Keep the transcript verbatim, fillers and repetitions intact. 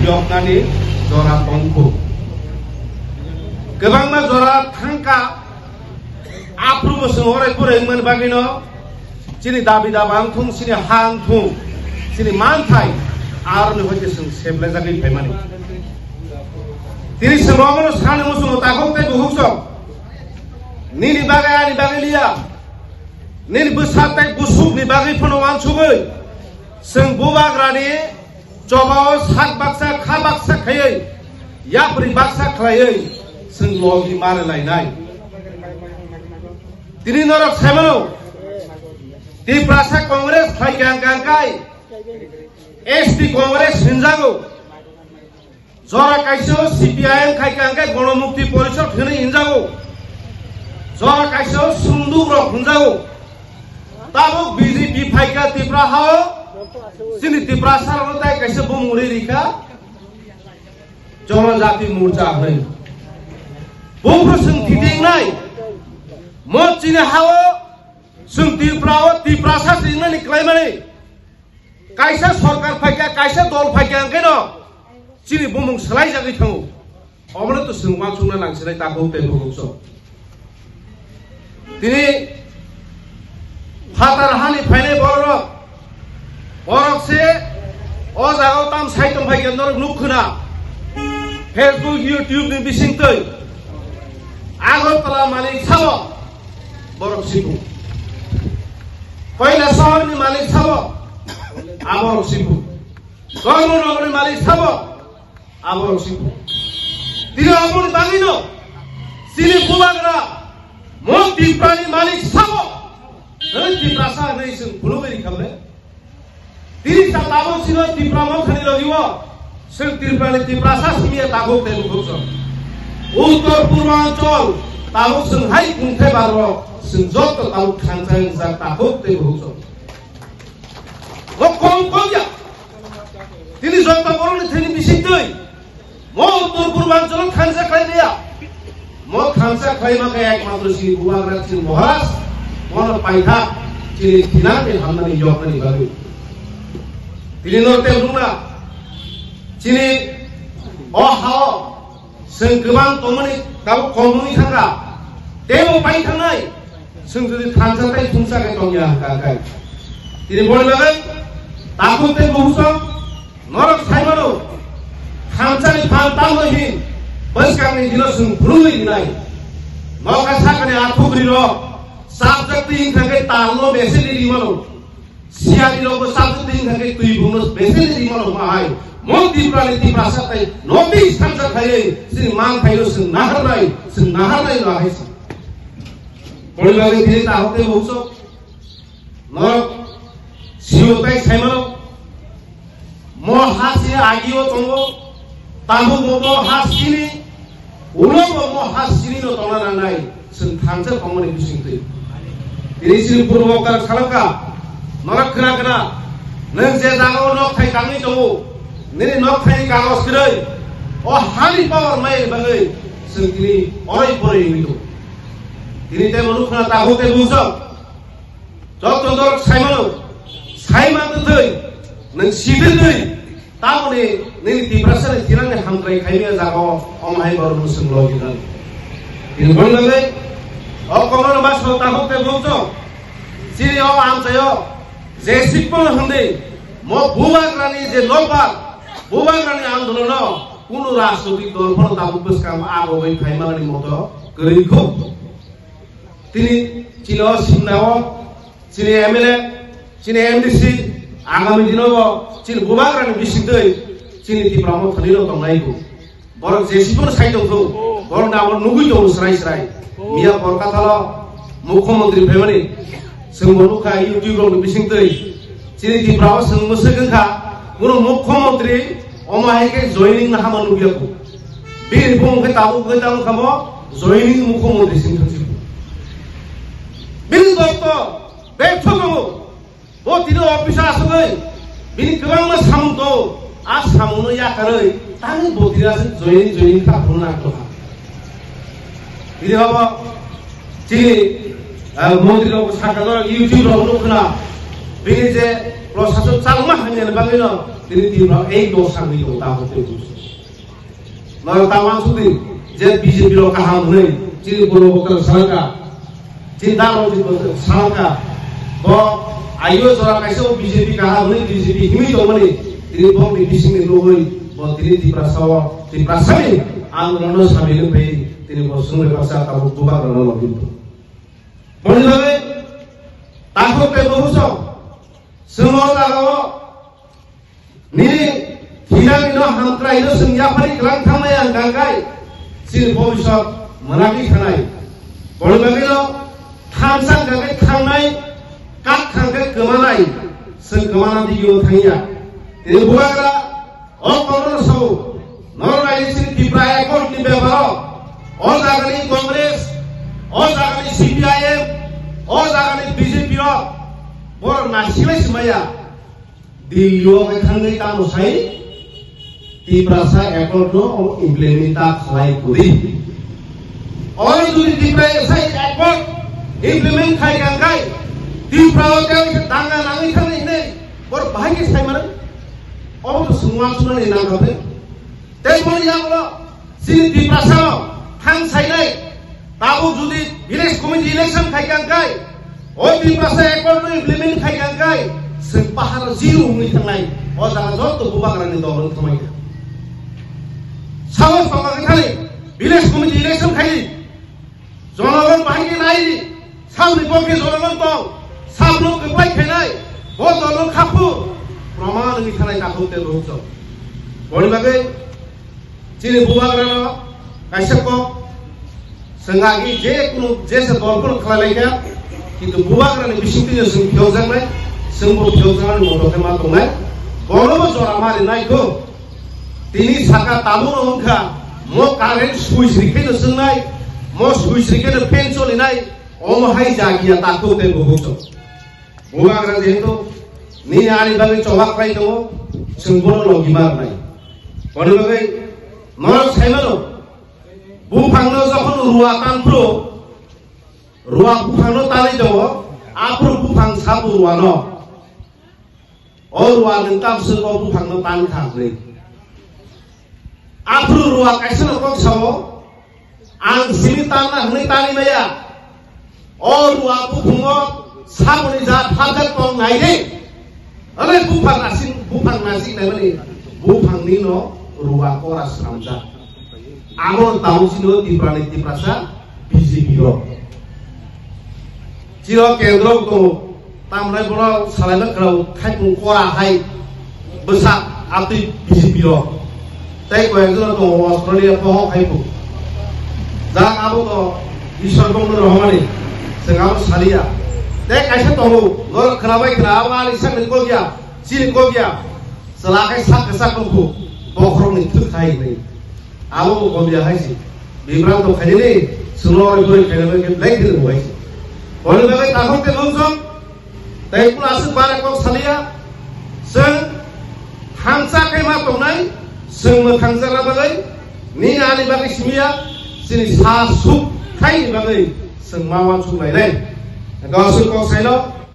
Yoknani jora tongkhu. Kwbangma jora thangkha, aphuru bo chwng orai porai wngmani bagwino chini dabi daba wngthung, chini ha wngthung, chini manthai aroni hoite chwng seplaijagwi phaimani. Tini chwng omono sani muchungo takhuk tei bukhuk chwng. Nini bagwi ani bagwi liya. Nini bwsa tei busukni bagwi phano uansugwi chwng bubagrani chobao sak baksa, kha baksa khaiwi, yapri baksa khlaiwi chwng logi mare lainai. Tini norok saimano, Tiprasa Congress khlai kang kang kai, S T Congress hinjago. Jora kaisa o C P I M khai kang khe Gono Mukti Porishod hinwi hinjago. Jora kaisa o Sunduk rok hinjago. Tabuk B J P phaikha Tipra hao, chini Tiprasa rokno tai kaisa bumung ri rikha Jonojati Morcha hwnwi. Buphru chwng thithik nai. Mo chini hao chwng Tipra o Tiprasa se wngnani klaimani. Kaisa sorkar phaikha, kaisa dol phaikha hwnkhe no chini bumung swlaijagwi thango. Obono to chwng uansukna nangsinai takhuk tei bukhuk chwng. Tini phatar hani phainai borok, borok se o jaga o tam sai tong phaikha norok nuk khwna. Facebook, YouTube ni bisingtwi Agartala malik sabo borok sibuk. Koilashahar ni malik sabo aborok sibuk. Dharmanagar ni malik sabo aborok sibuk. Tini aboni bagwino chini bubagra mo Tipra ni malik sabo. Hei Tiprasa hwnwi chwng phunugwi rikha ble. Tini ta tabuk sino Tipra Mothani logi o chwng Tiprani Tiprasa simi ya takhuk tei bukhuk chwng. Uttor Purbanchal tabuk chwng hai kungthai barok chwng joto tabuk thansa wngjak takhuk tei bukhuk chwng. Bo kom kom ya. Tini joto borokni thani bising twi. Mo Uttor Purbanchalo thansa khlai maya. Mo thansa khlai ma khe ekmatro chini bubagra chini Maharaj, mono paitha chini thinani hamnani yoknani bagwi. Tini norte wngna chini o hao chwng kwbang tongmani tabuk kom wngwi thangkha. Teibo pai thangnai chwng jodi thansa tai thungsa khe tongya hwnkha khe. Tini boni bagwi takhuk tei bukhuk chwng Norok saimano, thansani phan tamo hin, bwskangni dino chwng phunugwi rinai. Nokha sakani athukri rok, chapjak twi wngkha khe talno beseni rimano. Siyari rokbo chapjak twi wngkha khe twi bungno beseni rimano ma hai. Mo Tiprani Tiprasa tai notwi samjak khaiwi, chini man khaino chwng naharnai, chwng naharnai no hai sa. Boni bagwi tini tahok tei bukchok. Norok sio tai saimano, mo ha sini agio tongo, tabuk bo mo ha sini, ulo bo mo ha sini no tongna nangnai, chwng thansa tongmani bising twi. Tini chini purbo kar salaka, norok khna khna, nwng je jaga o nok thai tangwi tongo, nini nok thai ni kagos kwrwi, o hani power mai bagwi, chwng tini oroi poroi wngwi tongo. Tini tei mo nukha tabuk tei bujok. Joto norok saimano, saiman twi, nwng sibir twi, tamoni nini Tiprasa ni thinani hamkrai khaimya jaga o, omo hai borok nwng swng logi nang. Tini boni bagwi, o kokno no baso tabuk tei bujok. Chini o amchaio, je sikpon hwndi, mo bubagrani je nokbar, bubagrani andolono, kunu rajnotik dol phano tabuk bwskango abo bai phaimani moto kwrwi kho. Tini chini o simna o, chini M L A, chini M D C, agami dino bo chini bubagrani bising twi chini Tipra Mothani rok tongnai bo. Borok je sibo sai tong thung, borok na abo nugui tongo srai srai. Miya Kolkata lo Mukhyamantri phaimani, chwng bo nukha YouTube rok ni bising twi. Chini Tipra o chwng mwswk wngkha, kuno Mukhyamantri omo hai khe joining no hama nukya kho. Bini bumung khe tabuk khe tabuk kha bo joining Mukhyamantri sing thangsi. Bini doktor bertho tongo. Bo tini office o asugwi bini kwbangma samung tongo. A samung no yakarwi tangwi bo tini aswk joining joining kha phuru nang tongkha. Bini abo chini, ah, montri rok sakha jorok YouTube rok nukho na. Bini je prosason chalma hamya ni bagwi no Tini Tripura ek dos sangwi tongo ta hote bujo. Nang ta wansuk di je B J P rok kaham hwnwi chini borok bokra salaka. Chini dal rok di salaka. Bo ayo jora kaisa o B J P kaham hwnwi B J P himwi tongmani tini bokni bisingni nugwi bo tini Tiprasa o Tiprasani andolon o samil wngwi tini bo swngrwi baksa tabuk bubagrano logi. Boni bagwi takhuk tei bohusong chwng o jagao nini thinani no hamkrai no chwng yaphari kwlang thangmai ang kangkai chini bobisot mwnagwi thanai. Boni bagwi no thamsa kangkai thangnai, kak kangkai kwmanai, chwng kwmana digio thangya. Tini bubagra O kono sao, norok naidi chini Tipra Accord ni beparo, o jagani Congress, o jagani C P I M, o jagani B J P rok, borok nasilai simaya, Delhi o khe thangwi tamo sai, Tiprasa Accord no implement ta khlai kwrwi. Oro jodi Tipra S I Accord implement khai kang khai, Tipra o tei khe danga nangwi thangwi hinwi borok bahai khe sai mano. Obo to swngma swngmani nang kha tei. Tei boni yagulo chini Tiprasa o thang sainai tabuk jodi village committee election khai kang khai, o Tiprasa Accord no implement khai kang khai, chwng pahar o zero wngwi thangnai, o jaga joto bubagrani dol wng thangmai kha. Sahos tongma khe khali village committee election khai di. Jonogon bahai khe nai di. Samni pokhe jonogon tong. Samno kwplai khainai. Bo dolo khaphu. Proman wngwi thanai takhuk tei buhuk chwng. Boni bagwi chini bubagrano kaisa kok. Chwng agi je kunu jesa dol phano khlai lai kha. Kintu bubagrani bisingtwi chwng phiyokjaknai. Chwngbo phiyokjaknani moto khe ma tongnai. Bonobo jora ma rinai kho. Tini saka tabukno wngkha, mo current switch rikhe no swngnai, mo switch rikhe no fan cholinai, omo hai jagiya takhuk tei buhuk chwng. Bubagra jehetu nini ani bagwi chobak pai tongo, chwng bono logi ma rwnai. Boni bagwi norok sai mano, buphangno jokhon rua tan phuru, rua buphangno tanwi tongo, aphuru buphang sabu ruano. O rua nwng tamswk o buphangno tan kha hwnwi. Aphuru rua kaisano kok sao, "Ang simi tanna hwnwi tanwi maya. O rua buphungo saboni ja thapjak tong nai de." Hwnwi buphang nasing, buphang nasing naimani buphangni no rua kora sramjak. Amo tamo chini o Tiprani Tiprasa B J P rok. Chini o kendro tongo, tamnai bono salaima kwrao khaipung kora hai bwsak atwi B J P rok. Tei koyekjon tongo Australia pohok haipung. Da abo to Ishwar bongno rohormani, chwng abo saliya. Tei kaisa tongo, norok khwnabai khwna abo ani sakni kok ya, chini kok ya. Chwla khe sak kwchak wngkhu, bokhorokni thwk khai hwnwi. Abo bo komya hai se. Bibranto khainani, chwngno ori bori khainani khe belai khe rwbai se. Boni bagwi takhuk tei nungsong, tei kunu aswk bara kok saliya, chwng thansa khe ma tongnai, chwng mwthangjakna bagwi, nini ani bagwi simiya, chini sa suk khaini bagwi chwng ma uansuk lainai. Eko aswk kok saino,